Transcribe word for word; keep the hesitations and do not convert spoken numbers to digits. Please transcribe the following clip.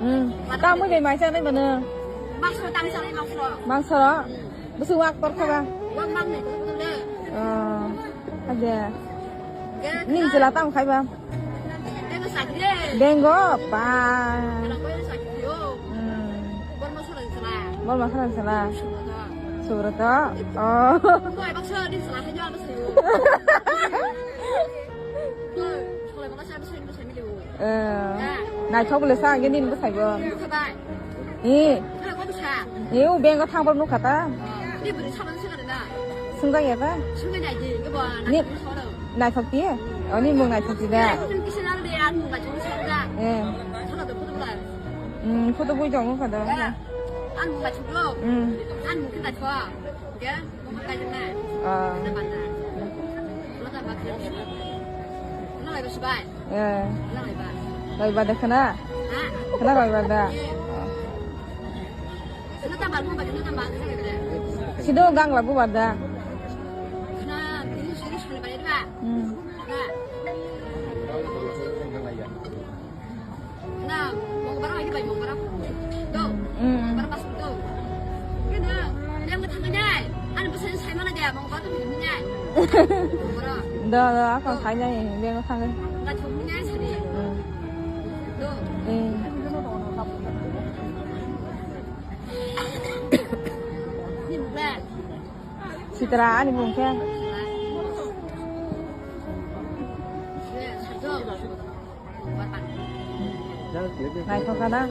Hmm. Tamo bai mai chanai mano. Mangso tang chanai mangso. Mangso ro? Bwswk wak tor kha ba? Wak mang nai tor kha le. Oh. Ade. Ning chwla tamo khai ba? Bengo sakri. Bengo pa. Kana koi sakri yo. Hmm. Borma sara chwla. Borma sara chwla. Subrata. Oh. Koi baksa di chwla hai jalo sayo. Koi, koi baksa di chwla. Eh, naithok bwle sa, hwnkhe nini bwsai bo. Eh. Eh, o bank o thang borok nukha ta. Swngjak ya ta? Ni naithok ti? O, ni mung naithok ti da? Eh. Hmm, photo bui tongo kha da. Hmm. Ah. Eh. Bai ba de khna? Khna bai ba da? Sido gang labu ba da? Hmm. Na, mong barang lagi bai mong barang. Do. Hmm. Mong barang pas do. Kena, yang mau tangga nyai. Anu pesan saya mana dia mong barang tu ni nyai. Mong barang. Do, do, aku tanya ni, dia mau tangga. Nggak cuma nyai sini. Hmm. Do. Eh. Ini bukan. Sitra ani mung khe. Naithok kha na?